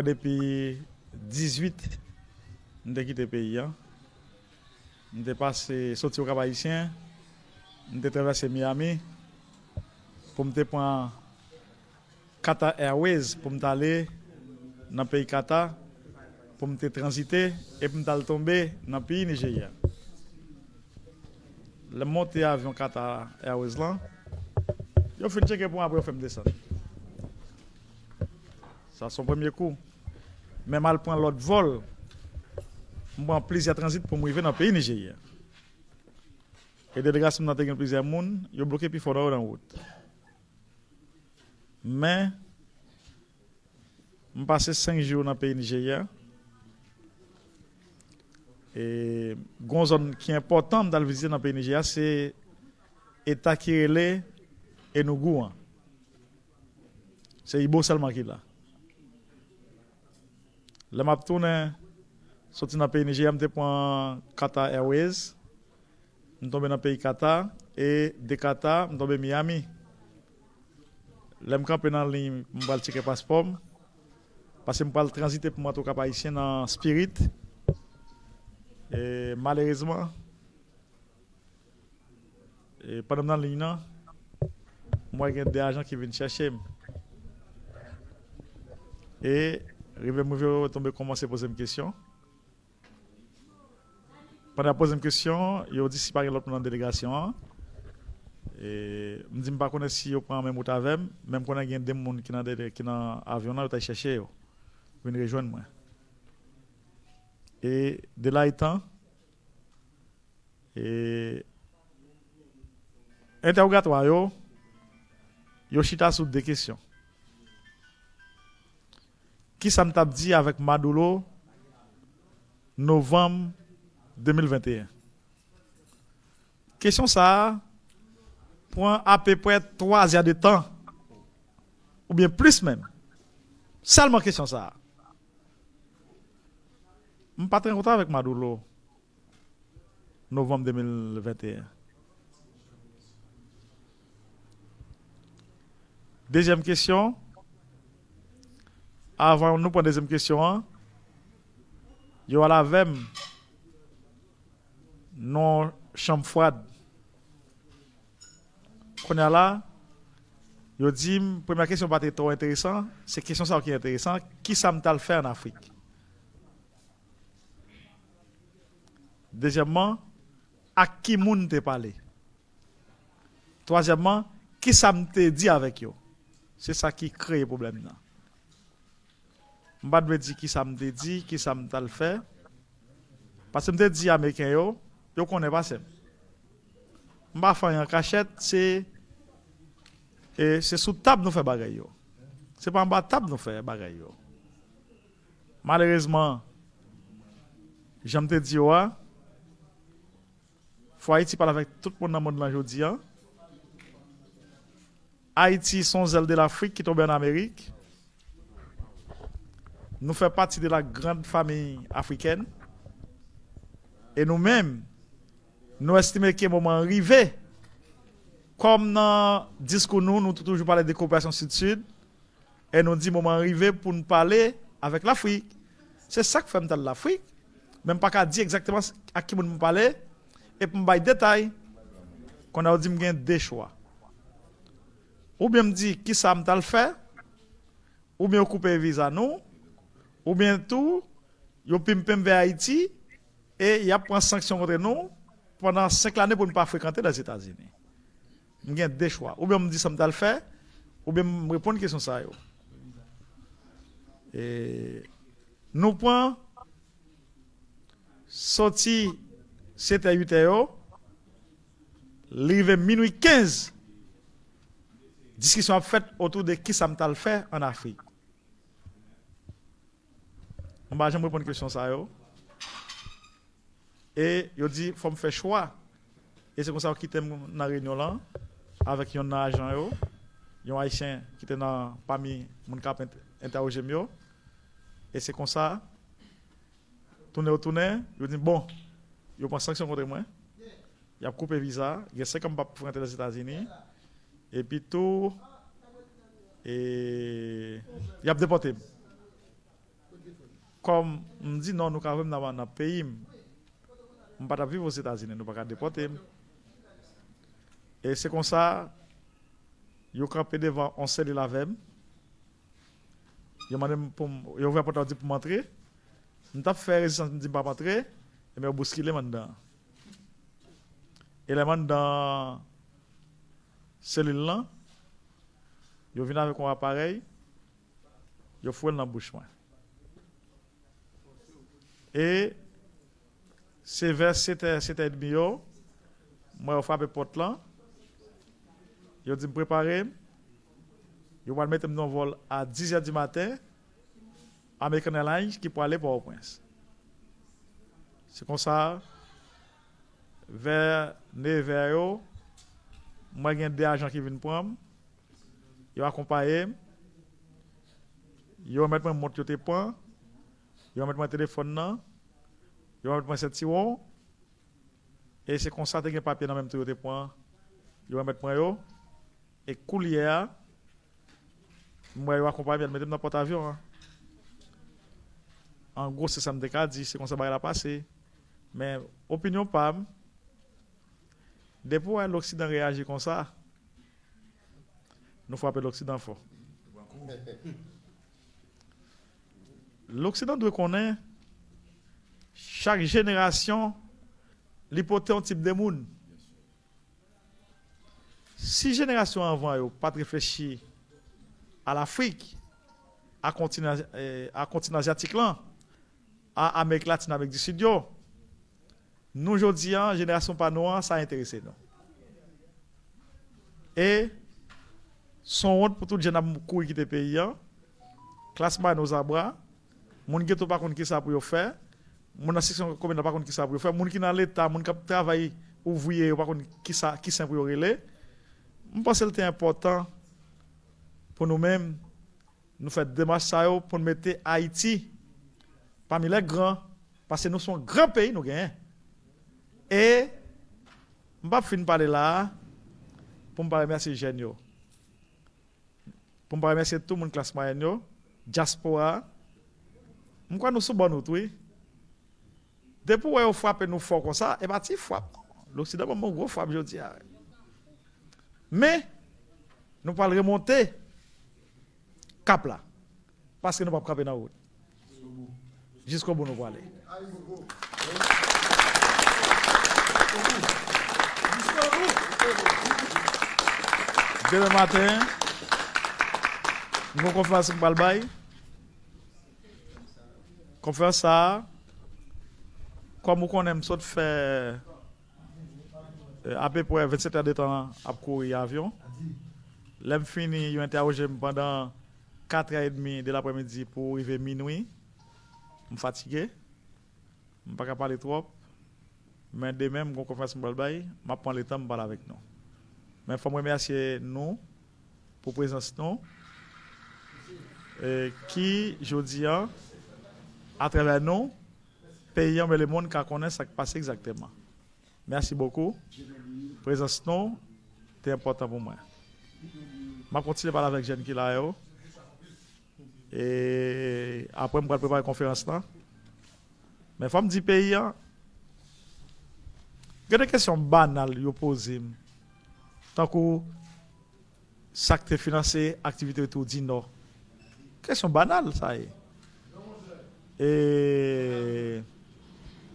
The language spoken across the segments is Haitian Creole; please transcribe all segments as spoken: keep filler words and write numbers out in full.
Depi dizuit, m te kite peyi a. M te pase, soti Okap Ayisyen, m te travèse Miami pou m te pran Qatar Airways pou m t ale nan peyi Qatar, pou m te tranzite e pou m t al tonbe nan peyi Nijerya. Lè m monte avyon Qatar Airways lan, yo fin tcheke pou mwen, apre yo fè m desann. Sa se yon premye kou. Men m al pran lòt vòl, m pran plizyè tranzit pou m rive nan peyi Nijerya. E delegasyon m nan te gen plizyè moun, yo bloke pifò nan yo nan wout. Men, m pase senk jou nan peyi Nijerya. E gon zòn ki enpòtan m t al vizite nan peyi Nijerya, se eta ki rele Enugu an. Se Igbo sèlman ki la. Lè m ap tounen, soti nan peyi Nijerya, m te pran Qatar Airways. M tonbe nan peyi Qatar. E de Qatar, m tonbe Miami. Lè m kanpe nan liy, m pral tcheke paspò m. Paske m pral tranzite pou m antre Okap Ayisyen nan Spirit. E malerezman, e pandan m nan liy nan, m wè gen de ajan ki vin chèche m. E rive m rive, yo tonbe kòmanse poze m kesyon. Pandan y ap poze m kesyon, yo di si pa gen lòt moun nan delegasyon an. E m di m pa konnen si yo pran menm wout avè m, men m konnen gen de moun ki nan dele-, ki nan avyon an, yo t al chèche yo, vin rejwenn mwen. E de la etan, e entèwogatwa yo, yo chita sou de kesyon. Kisa m t ap di avèk Maduro novanm de mil venteyen? Kesyon sa a pran apeprè twa zè de tan, oubyen plis menm. Sèlman kesyon sa a. M pa t rankontre avèk Maduro novanm de mil venteyen. Dezyèm kesyon, avan nou pran dezyèm kesyon an, yo al avè m nan yon chanm fwad. Kounye a la, yo di m, premyè kesyon pa te twò enteresan, se kesyon sa yo ki enteresan, kisa m t al fè ann Afrik? Dezyèmman, ak ki moun m te pale? Twazyèmman, kisa m te di avèk yo? Se sa ki kreye pwoblèm nan. M pa t vle di kisa m te di, kisa m t al fè. Paske m te di Ameriken yo, yo konnen pase m. M pa fè anyen an kachèt, se, e, se sou tab nou fè bagay yo. Se pa anba tab nou fè bagay yo. Malerezman, jan m te di yo a, fò Ayiti pale avèk tout moun nan mond lan jodi a. Ayiti se yon zèl de Lafrik ki tonbe ann Amerik. Nou fè pati de la grande famille africaine. E nou menm, nou estime ke moman an rive. Kòm nan diskou nou, nou toujou pale de koperasyon Sid-Sid, e nou di moman an rive pou n pale avèk Lafrik. Se sa k fè m t al Lafrik, men m pa ka di egzakteman ak ki moun m pale, epi m bay detay. Kounye a yo di m gen de chwa. Oubyen m di kisa m t al fè, oubyen yo koupe viza nou, oubyen tou, yo pimpe m vè Ayiti, e y ap pran sanksyon kont nou pandan senk lane pou n pa frekante Lèzetazini. M gen de chwa. Oubyen m di sa m t al fè, oubyen m reponn kesyon sa yo. E nou pran soti sèt è, uit è yo, li rive minui kenz, diskisyon ap fèt otou de kisa m t al fè ann Afrik. M pa janm reponn kesyon sa yo. E yo di fò m fè chwa. E se konsa yo kite m nan reyinyon lan avèk yonn nan ajan yo, yon Ayisyen ki te nan pami moun k ap ent-, entèwoje m yo. E se konsa, tounen yo tounen, yo di m, bon, yo pran sanksyon kont mwen. Y ap koupe viza, gen senk an m p ap frekante Lèzetazini. Epi tou, e, y ap depòte m. Kòm m di non, nou ka voye m nan, nan peyi m. M pa t ap viv Ozetazini, nou pa ka depòte m. E se konsa, yo kanpe devan yon selil avè m. Yo mande m pou m, yo ouvè pòt la, yo di pou m antre. M t ap fè rezistans, m di m p ap antre. Ebyen, yo bouskile m anndan. E lè m anndan selil lan, yo vin avèk yon aparèy, yo foure l nan bouch mwen. E se vè sèt è, sèt è edmi yo, m wè yo frape pòt lan. Yo di m prepare m. Yo pral mete m nan yon vòl a dis è di maten, American Airlines, ki prale Pòtoprens. Se konsa, vè nèv è yo, m wè gen de ajan ki vin pran m. Yo akonpaye m. Yo remèt mwen mont yo te pran. Yo remèt mwen telefòn nan. Yo remèt mwen sentiwon. E se konsa, te gen papye nan men m tou yo te pran. Yo remèt mwen yo. E koulye a, m wè yo akonpaye m, y al mete m nan pòt avyon an. An gwo, se sa m te ka di, se konsa bagay la pase. Men, opinyon pa m, depi w wè Loksidan reyaji konsa, nou frape Loksidan fò. Loksidan dwe konnen, chak jenerasyon, li pote yon tip de moun. Si jenerasyon anvan yo pa t reflechi a Lafrik, a kontinan, eh, a kontinan azyatik lan, a Amerik Latin, Amerik di Sid yo, nou jodi a, jenerasyon pa nou an, sa enterese nou. E se yon wont pou tout jèn ap kouri kite peyi a. Klas mwayèn ozabra, moun geto pa konn kisa pou yo fè, moun nan seksyon kominal pa konn kisa pou yo fè, moun ki nan Leta, moun k ap travay ouvriye, yo pa konn kisa, ki sen pou yo rele. M panse l te enpòtan pou nou menm, nou fè demach sa yo pou n mete Ayiti pami lè gran, paske nou se yon gran peyi nou genyen. E m p ap fin pale la a pou m pa remèsye jèn yo. Pou m pa remèsye tout moun klas mwayèn yo, dyaspora a. M kwè nou sou bòn wout, wi. Depi w wè yo frape nou fò konsa, e pa ti frap, non. Loksidan ban m yon gwo frap jodi a. Men, nou pral remonte kap la. Paske nou p ap kanpe nan wout. Jiskobou nou prale. Demen maten, m gon konferans m pral bay. Konferans sa a, kòm ou konnen, m sot fè, eh, apeprè vennsèt è de tan ap kouri avyon. Lè m fini, yo entèwoje m pandan kat è edmi de laprèmidi pou rive minwi. M fatige. M pa ka pale twòp. Men demen, m gon konferans m pral bay, m ap pran letan m pale avèk nou. Men fò m remèsye nou pou prezans nou, e, ki, jodi a, atravè nou, peyi an, men lemonn ka konnen sa k pase egzakteman. Mèsi bokou. Prezans nou te enpòtan pou mwen. M ap kontinye pale avèk jèn ki la yo. E apre, m pral prepare konferans lan. Men fò m di peyi an, gen de kesyon banal yo poze m. Tankou, sa k te finanse aktivite Retour du Nord. Kesyon banal sa ye. E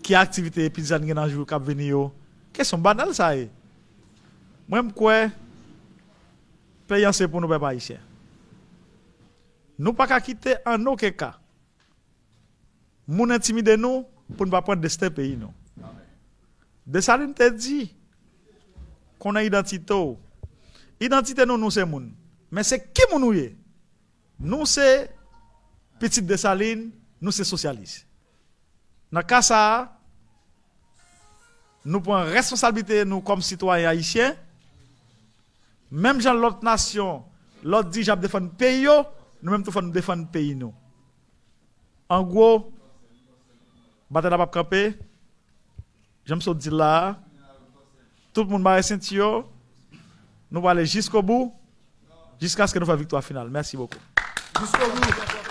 ki aktivite Pizann gen nan jou k ap vini yo? Kesyon banal sa ye. Mwen, m kwè peyi an se pou nou, pèp ayisyen. Nou pa ka kite an okenn ka moun entimide nou pou n pa pran desten peyi nou. Desalin te di, konnen idantite w. Idantite nou, nou se moun. Men se ki moun ou ye? Nou se pitit Desalin, nou se sosyalis. Nan ka sa a, nou pran responsablite nou kòm sitwayen ayisyen. Menm jan lòt nasyon, lòt dirijan ap defann peyi yo, nou menm tou fò nou defann peyi nou. An gwo, batay la p ap kanpe. Jan m sot di l la a, tout moun mare senti yo, nou prale jiskobou, jiskaske nou fè viktwa final. Mèsi bokou. Jiskobou.